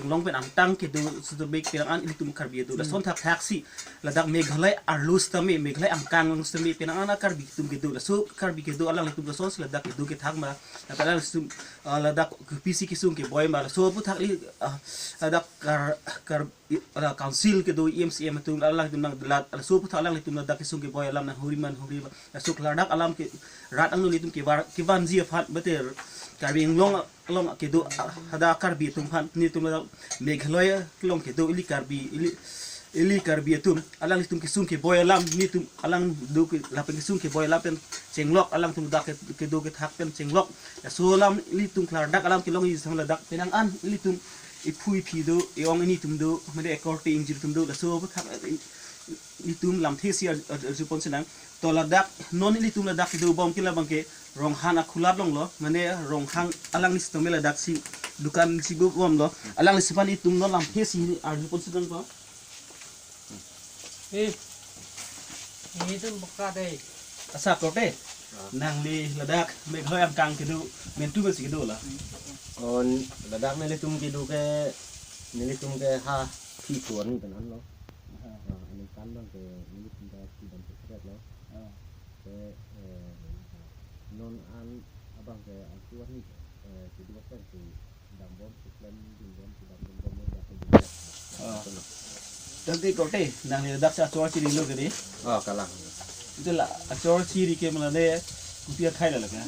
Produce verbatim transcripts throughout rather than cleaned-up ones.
Anglong pen angtang kedo sitame penang an ilitum Karbi kedo. Lason thakthak si ladak Meghalaya arlo sitame, Meghalaya angkang sitame penang an Karbi atum kedo. Laso Karbi kedo alanglitum kosonsi ladak kedo kethak ma. Ladak alanglitum, ah, ladak kopisi kesung keboi ma. Laso aphuthak ili, ah, ladak kar, kar, ah, council kedo E M C M atum alanglitum nangdelat. Laso aphuthak alanglitum ladak kesung keboi alam nanghuri ma nanghuri ma. Laso klardak alam ke rat angno ilitum kevar, kevanji aphan beter Karbi Anglong along kedo, ah, hadak Karbi atum aphan nelitum ladak Meghalaya along kedo ili Karbi, ili, ili Karbi atum alanglitum kesung keboi alam nelitum alang do ke lapen kesung keboi alam pen chenglok alangtum dak ke, kedo kethak pen chenglok. Laso alam ilitum klardak alam kelongji sang ladak penang an ilitum iphu iphi do, e-ong ini atum do, mane ekorte ingjir atum do, laso aphuthak, eh, ilitum lamthe si ar-, ar-, arjupon sinang. To ladak non ilitum ladak kedo bom ke labang ke Ronghang akhulat along lo, mane Ronghang alangli sitame ladak si dukan si bo bom lo, alanglisi aphan itum non lamthe si arjupon sinang to. Eh, ini tuh buka deh. Asa korte, ah, nangli ladak Meghalaya angkang kedo, mentu besi kedo la. On ladak nelitum kedo ke, nelitum ke ha phi tuan ni kan lo. Aha. Ah, aningkan abang ke nelitum ke phi dam sekret lo. Ah. Ke, eh, non an abang ke antu ni, eh, kedo pen si dambom, si klem dambom, si dam dambom, dam dambom. Ah. Tadi korte, nangli ladak si achor chiri lo kedi? Oh, kalang. Ito la, achor chiri ke mane kopi akhai la lake?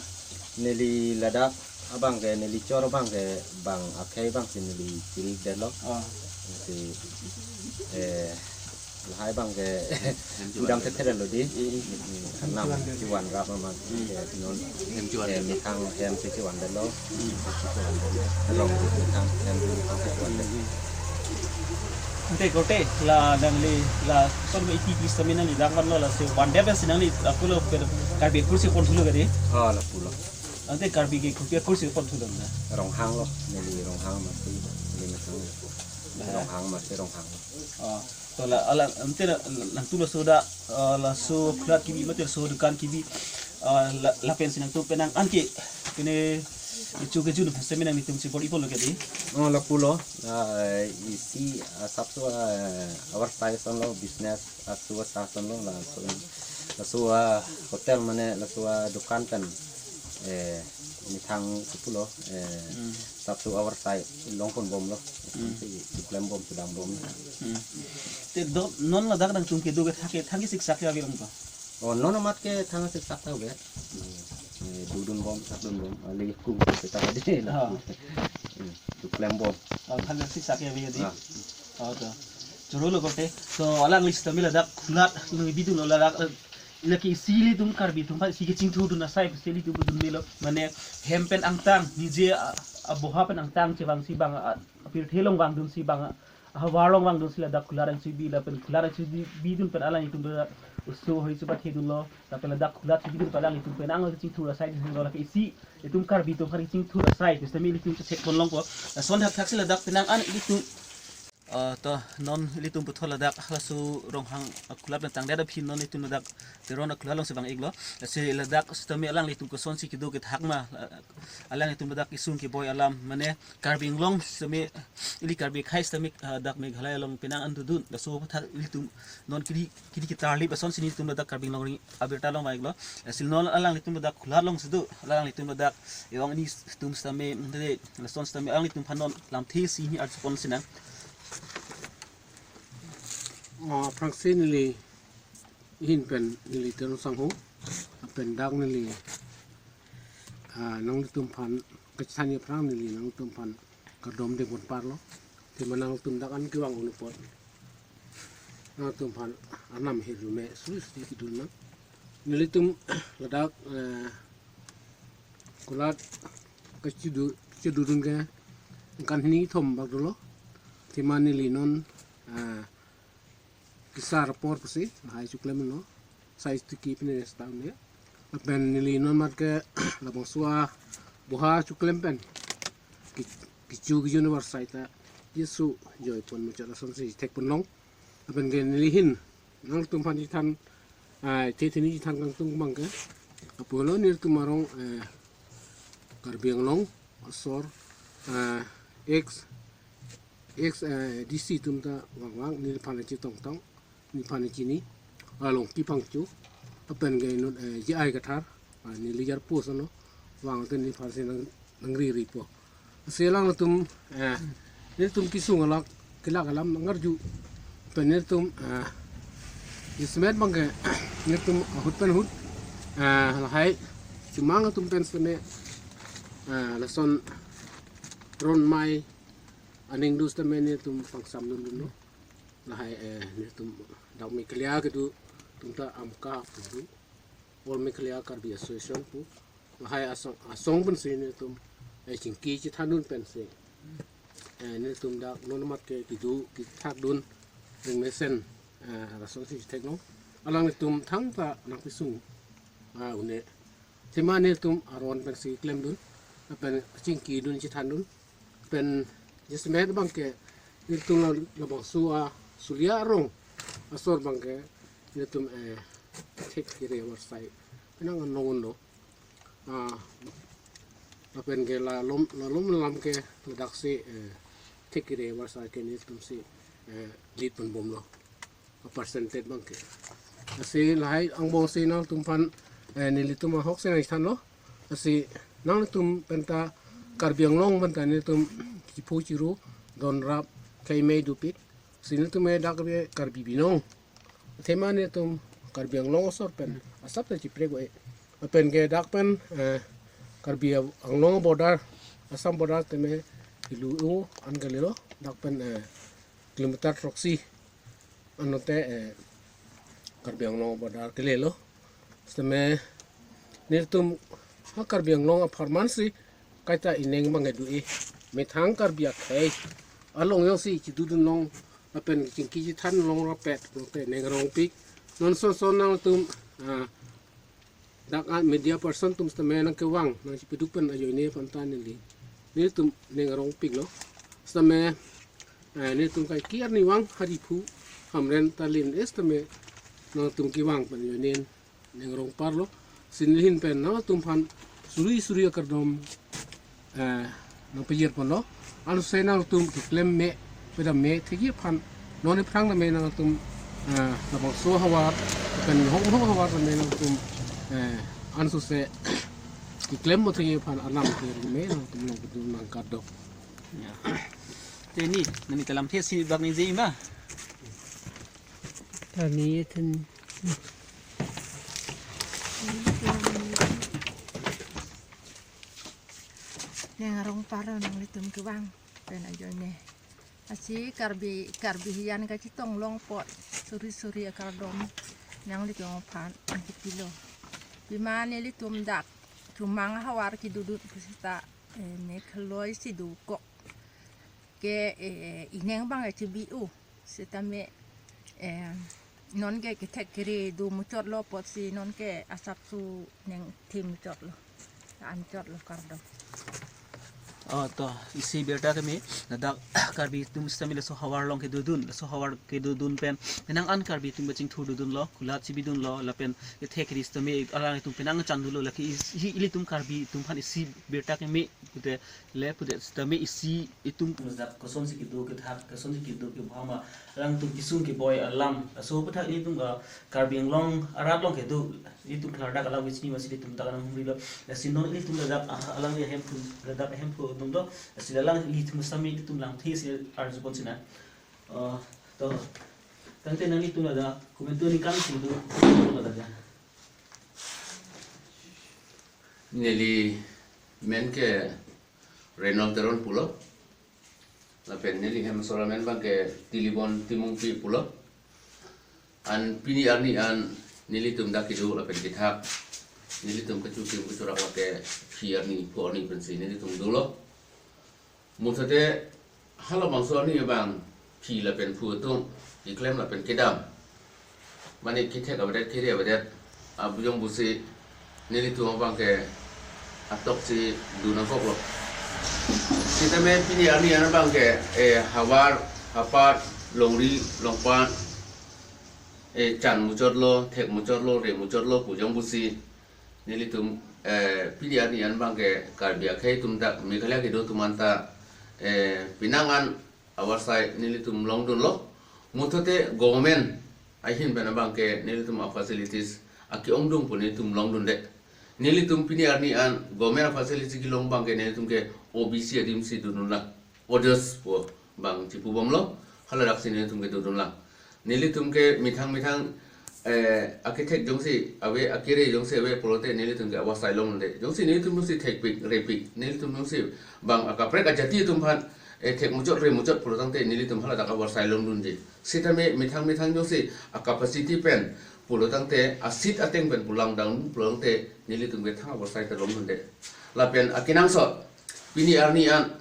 Neli ladak abang ke, neli chor abang ke, bang akhai abang si neli chiri det lo. Ah. Si, eh, lahai abang ke pudam thekthe lo di. Kanam chivan rap ma ke non. Hem chivan, eh, det lo. Methang hem si chivan det lo. Chivan det lo. Along methang hem si chivan det lo. Ante korte la nangli lason me iti pis sami nangli dang kan lo, lasi van det si nangli lapulo pen Karbi akur si pon thulo kedi? Oh, lapulo. Ante Karbi ke kopi akur si pon thulo na? Ronghang lo, neli Ronghang mati, neli Methang. Aha. Ronghang mati, Ronghang lo. Oh. To la, alang, ante la, nangtum laso dak, ah, laso flat kebi mate laso dukan kebi, ah, la, lapen si nangtum penang an ke, pine ichu ke jun sami nanglitum si bor-i pon lo kedi? Oh, lapulo, ah, isi, ah, asapso, ah, avar sai ason lo, business aso asai ason lo, laso, laso, ah, hotel mane laso, ah, dukan pen, eh, methang si pulo, eh, hmm, asapso avar sai long pon bom lo. Hmm. Si, si klem bom, si dam bom. Hmm. Te do, non ladak nangtum kedo kethak ke, thang kesiksak ke ave lang to? Oh, non amat ke thang kesiksak ta ave. Eh, dodun bom, sak dun bom. Ale kum si ta di. Oh. Hmm, si klem bom. Oh, thang kesiksak ke ave di. Ah. Oh, to. Choro lo korte. To alangli sitame ladak khulat nangbi dun lo ladak, eh, lake isi ilitum Karbi atum aphan isi kechingthur dun asai, isi ilitum dun melo. Mane hem pen angtang, nije a, aboha pen angtang chevang si bang a, apirthe along vangdun si bang a, ahavar along vangdun si ladak khulat nangchebi lapen khulat nangchebi dun pen alanglitum ladak oso hoi chepathedun lo. Lapen ladak khulat chebi dun pen alanglitum penang kechingthur asai dun lo, lake isi itum Karbi atum aphan kechingthur asai, sitame ilitum chethek pon longpo. Lason thakthak si ladak penang an ilitum Ah, to non ilitum puthot ladak halaso Ronghang akhulat pen tangdet aphi non ilitum ladak Teron akhulat along si vang-iklo. Lasi ladak sitame alanglitum kosonsi kedo kethak ma, la-, alanglitum ladak kesung keboi alam, mane Karbi Anglong sitame, ili Karbi akhai sitame, ah, dak Meghalaya along penang an dodun. Laso aphuthak ilitum non kiri, kiri ketarlip asonsi nelitum ladak Karbi Anglong ring abirta along vang-iklo. Lasi non alanglitum ladak khulat along si do, alanglitum ladak e-ong ini atum sitame, mate lason sitame alanglitum aphan non lamthe si neli arjupon sinang. Ah, aphrangsi neli ahin pen neli Teron sangho, lapen dak neli, ah, nanglitum aphan kachethan aphrang neli nanglitum aphan kardom dengpon parlo. Athema nanglitum dak an kevang un apot nangtum aphan arnam hirjume suri suri kedun nang. Nelitum ladak, eh, khulat kechidu, kechidudun ke angkan hini thom bak dolo. Athema neli non, eh, kesar apor pusi hai chuklem lo. Sai tiki pine stang ne. Lapen neli non amat ke labangso aboha chuklem pen ke, kecho kejun avar sai ta Jisu joipon muchot asonsi thekpon long. Lapen ke neli ahin nangtum aphan chethan, ah, the theni chethan kangtung abang ke. Apotlo nelitum arong, eh, Karbi Anglong asor, eh, ex ex, eh, D C atum ta vangvang neliphan chetongtong, neliphan chini, along kipangchu, lapen ke inut, eh, J I Kathar, ah, neli jarpo sono, vang te neliphan si nang, nangriripo. Lasi alangtum, eh, nelitum kesung alak, kelak alam nangarju, pen nelitum, eh, jasemet abangke, nelitum ahut pen ahut, eh, lahai, chemang atum pen seme, eh, lason ron mai, aning dus tame nelitum pangsamdun dunlo. Lahai, eh, nelitum dak Meghalaya kedo atum ta AMKA pu, All Meghalaya Karbi Association pu. Lahai asong, asong pensi nelitum, eh, chingki chethandun pensi, eh, nelitum dak non amat ke kedo kethakdun ring mesen, eh, lason si theklong. Alanglitum thangta nangkesung, ah, un-e. Athema nelitum aron pensi klemdun, lapen chingkidun chethandun, pen jasemet abangke nelitum la, labangso a Sulia arong asor abangke nelitum, eh, thek kere avarsai penang anong unlo. Ah, lapen ke la lom, la lom lam ke ladak si, eh, thek kere avarsai ke nelitum si, eh, lead pen bomlo. A percentage abangke. Lasi lahai angbong si nangtumphan, eh, nelitum ahok si nangthanlo. Lasi nangtum penta Karbi Anglong penta nelitum chiphu chiru donrap kaimei dopik. Lasi nelitum e dak Karbi, Karbi Binong. Athema nelitum Karbi Anglong asor pen asap ta chiprek oi. Lapen ke dak pen, eh, Karbi Anglong border, Assam border tame ilu u an kalilo. Dak pen, eh, kilometer throksi anlote, eh, Karbi Anglong border kelelo. Sitame nelitum ha Karbi Anglong apharman si kaita ineng abang edu-e. Methang Karbi akhei along jongsi chidudun long lapen chingki chethan long rapet lote neng arongpik. Non son son nangtum, ah, dak a media person atum sitame nangkevang, nangchipiduk pen ajoine aphan ta neli, nelitum neng arongpiklo. Sitame, eh, nelitum kaike arnivang ha Diphu Hamren ta lin-e sitame nangtum kevang pen ajoine neng arongparlo. Lasi neli ahin pen nangtumphan suri suri akardom, eh, nangpajirponlo. Ansi nangtum keklem me, pedam me thekji aphan non aphrang tame nangtum, eh, labangso ahavar pen hong hong ahavar tame nangtum, eh, ansose keklem mo thekji aphan alam kere me nangtum long kutu nangkardom. Ya. Te ni, nani ta lamthe si bak ningje ma? Kami itu. Neng arongparlo nanglitum kevang pen ajoine. Lasi Karbi, Karbi hijan kachetong long apot suri suri akardom nanglitum aphan nangkepilo. Pima nelitum dak chemang ahavar kedodun pusita, eh, me kheloi si dokok ke, eh, ineng abang, eh, chebi-o. Sitame, eh, non ke kethek kere do muchotlo apotsi non ke asapso neng the muchotlo. Anchotlo, kardom. Oh, to, isi birta keme, ladak Karbi atum sitame laso ahavar along kedodun, laso ahavar kedodun pen, penang an Karbi atum kachingthur dodunlo, kulat chibidunlo, lapen kethek kere sitame alanglitum penang chan dolo, lake is-, hi ilitum Karbi atum aphan isi birta keme, pute le pute sitame isi itum ladak kosonsi kedo kethak, kosonsi kedo kebhama, alangtum kesung keboi alam, laso aphuthak ilitum, ah, Karbi Anglong arat along kedo, ilitum klardak alam kechini masi ilitum dak nang humrilo. Lasi non ilitum ladak, ah, alangli ahemphu, ladak ahemphu atum do, lasi alang ilitum sitame ilitum lamthe si arjupon sinang. Ah, to, tangte nanglitum ladak komantu aning kangsi do, ladak ya. Neli men ke Reynold Teron pulo. Lapen neli hem asor amen abangke Tilibon Timungpi pulo. An pini arni an nelitum dak kedo lapen kethak, nelitum kachukim kachurak lake phi arni pho arni pensi nelitum dolo. Muthate halabangso arni abang phi lapen phu atum keklem lapen kedam, mane kethek avedet, kere avedet, abujong busi nelitum abangke atok si dun nangkoklo. Sitame pini arni an abangke, eh, havar, hapat, longri, longpan, eh, chan muchotlo, thek muchotlo, re muchotlo, pujong busi nelitum, eh, pini arni an abangke Karbi akhei atum dak Meghalaya kedo atum anta, eh, penang an avarsai nelitum longdunlo. Muthote government ahin pen abangke nelitum a-facilities ake-ongdung pu nelitum longdunde. Nelitum pini arni an government a-facility kelong abangke nelitum ke O B C adim si dodunlang. Others pu abang chipubomlo, haladaksi nelitum ke dodunlang. Nelitum ke methang methang, eh, akethek jongsi ave, akere jongsi ave pulote nelitum ke avarsai longdunde. Jongsi nelitum jongsi thekpik, repik, nelitum jongsi bang akaprek ajati atum aphan, eh, thek muchot re muchot pulotangte nelitum haladak avarsai longdunji. Sitame methang methang jongsi a-capacity pen pulotangte, a-seat ateng pen pulang down pulotangte nelitum ke thang avarsai ta longdunde. Lapen akenangsot pini arni an,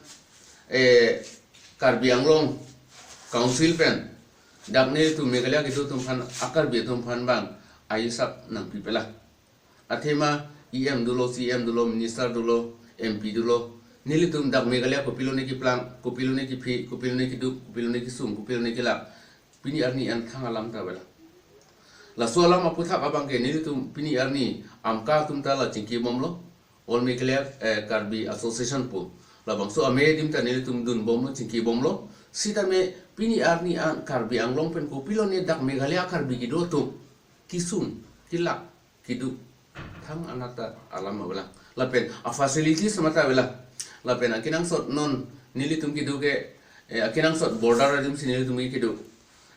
eh, Karbi Anglong Council pen dak nelitum Meghalaya kedo atum aphan, a-Karbi atum aphan bang aisap nangpipelang. Athema E M dolo, C M dolo, minister dolo, M P dolo. Nelitum dak Meghalaya kopilone keplang, kopilone kephi, kopilone keduk, kopilone kesung, kopilone kelak, pini arni an thang alam ta avelang. Laso alam aputhak abangke nelitum pini arni AMCA atum ta la chingkibomlo. All Meghalaya, eh, Karbi Association pu. Labangso amei adim ta nelitum dunbomlo, chingkibomlo. Sitame pini arni an Karbi Anglong pen kopilone dak Meghalaya Karbi kedo atum kesung, kelak, keduk, thang anat ta alam avelang. Lapen a-facilities mata avelang. Lapen akenangsot non nelitum kedo ke, eh, akenangsot border adim si nelitum kedo.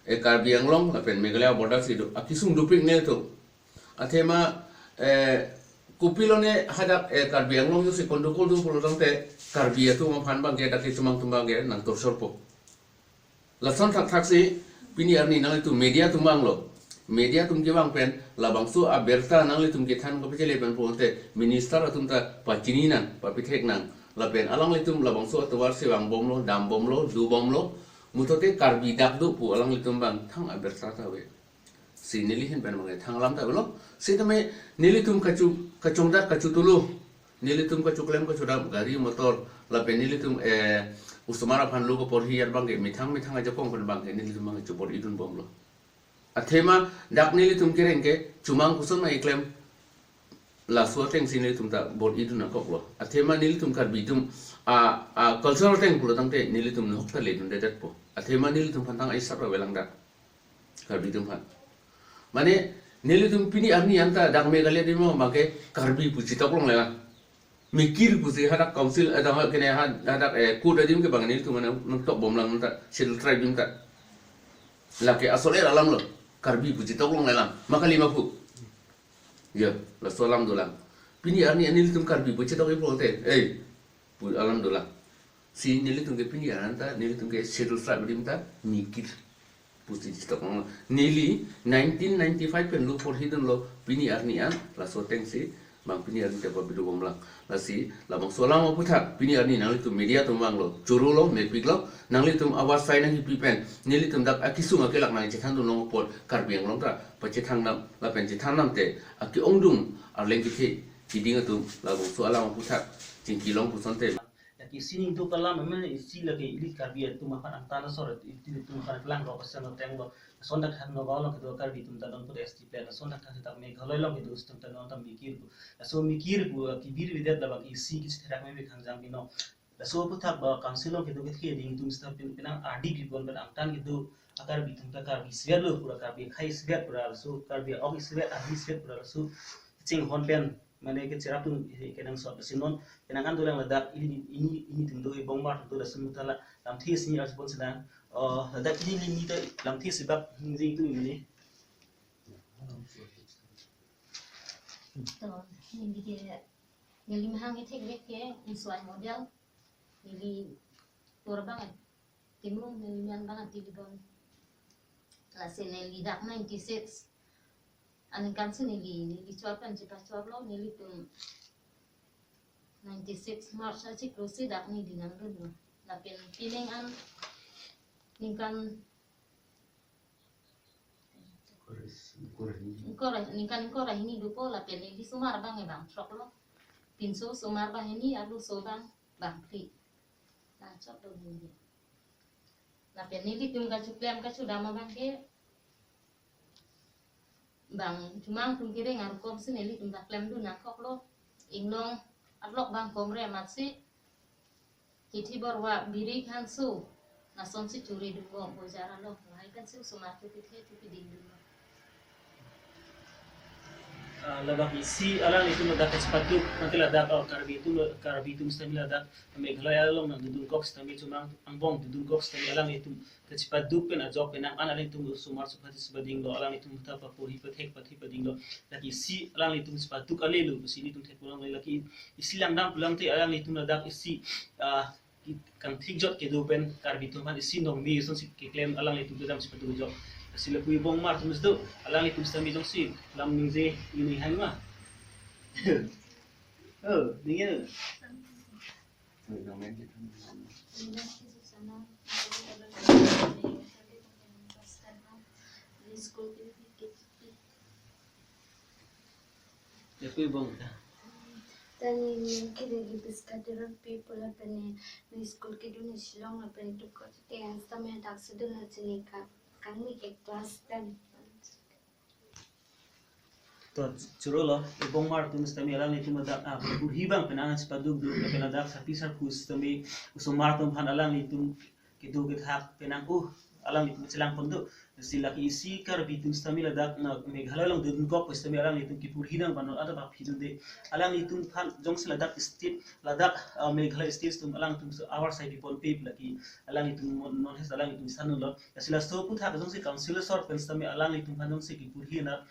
Eh, Karbi Anglong lapen Meghalaya border si do. Akesung dopik nelitum. Athema, eh, kopilone hadak, eh, Karbi Anglong jongsi kondukul do pulotangte Karbi atum aphan abangke dak kechomang atum abangke nang torchor po. Lason thakthak si pini arni nanglitum media atum vanglo. Media atum kevang pen labangso abirta nanglitum kethan kapachele pen pulote minister atum ta pachini nang, papithek nang. Lapen alanglitum labangso atovar si vangbomlo, dambomlo, dobomlo. Muthote Karbi dak do pu alanglitum bang thang abirta ta ave. Si neli ahin pen abangke thang alam ta avelo. Sitame nelitum kachu, kachongdat kachutulo. Nelitum kachuklem kachudam gari motor. Lapen nelitum, eh, osomar aphan lo kaporhi abangke methang methang ajakong pen abangke nelitum abangke chobor-idunbomlo. Athema dak nelitum kereng kechomang koson ma keklem, laso ateng si nelitum ta bor-idun nangkoklo. Athema nelitum Karbi atum a, a-culture ateng pulotangte nelitum nahok ta ledundedetpo. Athema nelitum aphan thang aisap avelang dak. Karbi atum aphan. Mane, nelitum pini arni an ta dak Meghalaya adim abangke Karbi pu chetok longlelang. Mikir pusi hadak council, eh, hadak kene had-, hadak, eh, court adim ke bang nelitum mane nangtokbomlang ta, Scheduled Tribe adim ta. Lake asol er alamlo, Karbi pu chetok longlelang. Ma kali ma phu. Ya, laso alam dolang. Pini arni an nelitum Karbi pu chetok-i pulote, eh, pu alam dolang. Si nelitum ke pini arni an ta, nelitum ke Scheduled Tribe adim ta mikir pusi chetok long. Neli nineteen ninety-five pen lo porhidunlo, pini arni an laso ateng si bang pini arni ta pabidobomlang. Lasi labangso alam aputhak pini arni nanglitum media atum vanglo, chorolo, mepiklo, nanglitum avarsai nangkipi pen nelitum dak akesung akelak nangchethandun long apot Karbi Anglong ta pachethang dam, lapen chethan damte ake-ongdung arleng kethe keding atum labangso alam aputhak chingki long pusonte. Lake isi ningduk alam, mane isi lake ili Karbi atum aphan angtan asor, ili atum aphan kelang rok asang ateng lo. Lason thakthak Nagaon along kedo Karbi atum ta non put S T plan. Lason thakthak dak Meghalaya along kedo atum ta non ta mikir pu. Laso mikir pu, ah, kebirvedet labang isi kisi therak meme khangjang binong. Laso aputhak ba council along kedo kethe keding atum seta pin, penang ardi pipon pen angtan kedo a-Karbi atum ta Karbi isivet lo pura, Karbi akhei isivet pura, laso Karbi a-ok isivet, ardi isivet pura, laso kachinghon pen mane kecherap atum kenangsot. Lasi non penang an dolang ladak ili, ili, ili atum do, Bongmar atum do, laso atum ta la lamthe isi arjupon sedang. Oh, ladak ili, ili ta lamthe isi bak hingjing atum ili. To, neli ke, neli mahang ithek vek ke, Insoi Model. Neli tur abang, eh, Timung, neli men abang, eh, Tilibon. Lasi neli dak ninety-six. Aningkan si neli, neli chor pen chepachorlo, nelitum ninety-six March achiklo si dak neli nangdunlo. Lapen pining an ningkan ingkoi ra-, ningkan ingkoi ra hini dopo lapen neli osomar abang, eh, bang throklo. Pinso osomar bang hini, arloso abang bang phli. Nangchoklo neli. Lapen nelitum kachuklem kachudam abangke bang chomang atum kereng arukom si nelitum ta klemdun nangkoklo. Inglong arlok bang komre amatsi Kithi Borwa, Birik Hanso, Asonsi churi dunlo bojar along, lahai pensi osomar thu pithe thu piding dunlo. Ah, labang isi alanglitum ladak kachepaduk, nanti ladak, ah, Karbi atum, Karbi atum sitame ladak Meghalaya along nangdodun kok sitame, chomang angbong dodun kok sitame alanglitum kachepaduk pen ajok penang an alanglitum osomar sopha chepadinglo, alanglitum ta paporhi pathek pathe padinglo. Lake isi alanglitum chepaduk alelo pusi nelitum thek pulang, lake isi langdam pulang te alanglitum ladak isi, ah, kangthik jot kedo pen Karbi atum aphan isi nongmi asonsi keklem alanglitum kedam chepaduk ajok. Lasi lapu Ibongmar atum si do, alanglitum sitame jongsi lam ningje ini hang ma. Oh, ningje. Lapu Ibong ta. Tani ni kiri di biskadero pi pula pene ni school kedun ni Shillong la pene tukot te yang sitame dak sedun la chini ka kangmi ke class ten. To churolo, Ibongmar atum sitame alanglitum ladak, ah, purhi abang penang chepaduk duk, lapen ladak sarpi sarpo sitame osomar atum aphan alanglitum kedo kethak penang, uh, alanglitum chelang pon do. Lasi lake isi Karbi atum sitame ladak na Meghalaya along dodun kok sitame alanglitum kepurhi nang panon ada bak phi dunde. Alanglitum aphan jongsi ladak state, ladak, ah, Meghalaya state atum alangtum so awar sai pipon pe lake alanglitum non, non hes alanglitum sanlo. Lasi laso aphuthak jongsi council asor pen sitame alanglitum aphan jongsi kepurhi na